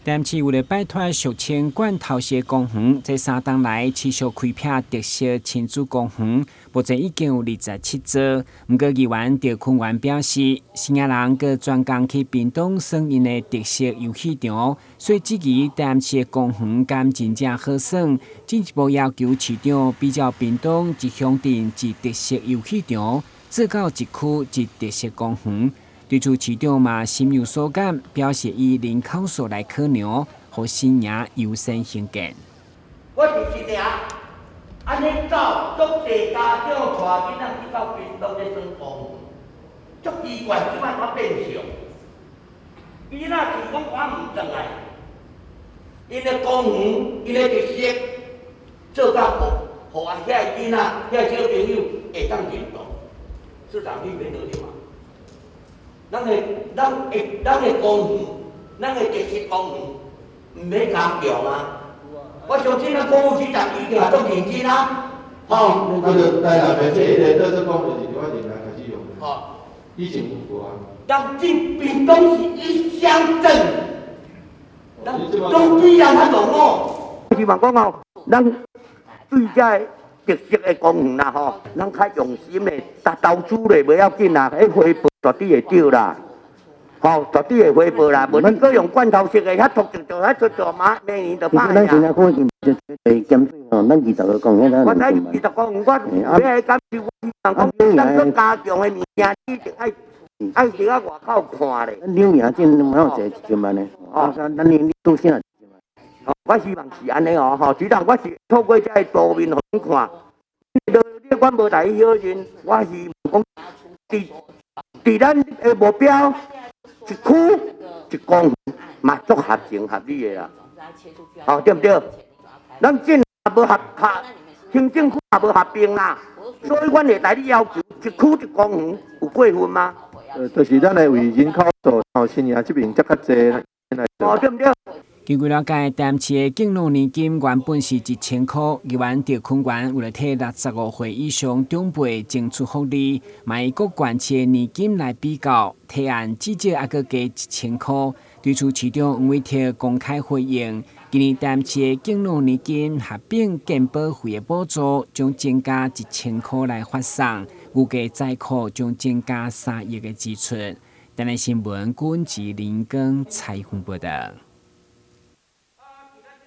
台南市為了擺脫俗稱罐頭式公園，這3冬來持續開闢特色親子公園，目前已經有27座。毋過議員趙坤元表示，新營人閣專工去屏東耍𪜶的特色遊戲場，所以質疑台南市的公園敢真正好耍，進一步要求市長比照屏東一鄉鎮一特色遊戲場，做到一區一特色公園。對此，市長嘛心有所感，表示以人口數來考量，予新營優先興建。我就是爾，按呢走，足濟家長帶囡仔去到屏東咧耍公園，足奇怪，這擺我變相。伊若是講我毋轉來，𪜶的公園，𪜶的特色做較好，予啊遐个囡仔、遐个小朋友會當認同。市長，你免努力嘛？咱的公園，咱的特色公園，毋免加強啊！我相信咱公務局已經足認真啊，吼。那個台南的這個特色公園是佇我年代開始用的，以前無啊。咱這屏東是一鄉鎮，咱總比人較濃哦。希望講哦，咱對這個特色的公園啦吼，咱較用心的，投資咧袂要緊啦，彼回報絕對會對啦，吼，絕對會回報啦。無你閣用罐頭式的，遐拓一座，遐出座嘛，明年就歹咱現在可能就減稅吼，咱20個公園，我知20個公園，我欲感受，我希望講，咱閣加強的物件，一定愛愛佇咧外口看咧。咱柳營鎮哪有一個1000萬的？哦，咱連都啥？我希望是按呢哦，吼，主任，我是透過這個圖面予你看。你我無來否認，我希望講，佇咱的目標，一區一公園嘛足合情合理的啦，吼，對毋對？咱鎮也無合合，行政區也無合併啦，所以阮會來你要求一區一公園，有過分嗎？就是咱的為人口數，吼，新營這邊才較濟。哦，對毋對？根據了解，台南市的敬老年金原本是1000箍，議員趙坤元為了替65歲以上長輩爭取福利，嘛以各縣市的年金來比較，提案至少猶閣加1000箍。對此，市長黃偉哲公開回應，今年台南市的敬老年金合併健保費的補助將增加1000箍來發送，預計在庫將增加3億的支出。台南新聞，郭志林光採訪報道。